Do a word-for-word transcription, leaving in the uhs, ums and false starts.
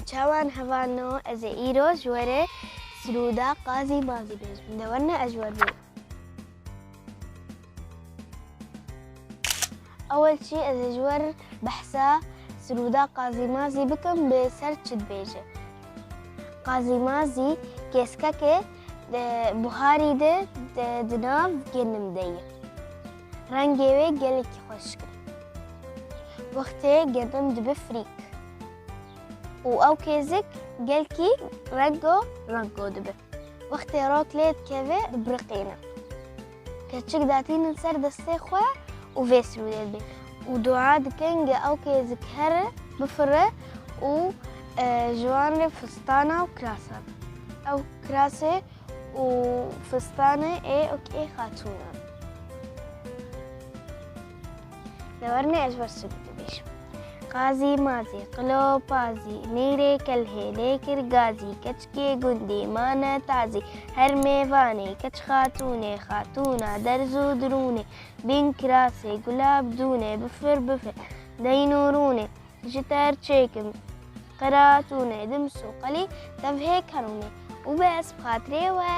Çawan hevalno, ez ê îro ji we re sirûda qazî mazî bêjim. De werne ez ji we re bêjim. Ewel çî ez ê ji we re behsa sirûda qazî mazî bikim, bi ser çi dibêje. Qazî mazî kêskeke, e, buharî de, de, di nav genim de ye. Rengê wê gelekî xweşik e. Wextê genim dibe firîk û ew kêzik gelkî rengo rengo dibe. Wextê rok lê dikeve, dibiriqîne. Keçik datînin ser destê xwe û vê sirûdê dibê. Û dua dikin ge ew kêzik here, bifire û, e, ji wan re fistana û kirasa. Ew kirasê û fistanê ê ok ê xatûnan. De werne ez ji we re sirûdê bêjim. Qazî mazî, qilo pazî, nîrê kelhê, lê kir gazî, keçikê gundî, mane tazî, her mêvanê, keç xatûnê, xatûna derz û dirûnê, bîn kirasê, gulab dûnê, bifir bifir, deyn û rûnê, ji ter çêkim, qira tûnê, dims û qelî, tevhê kerûnê. Û bes, bi xatirê we.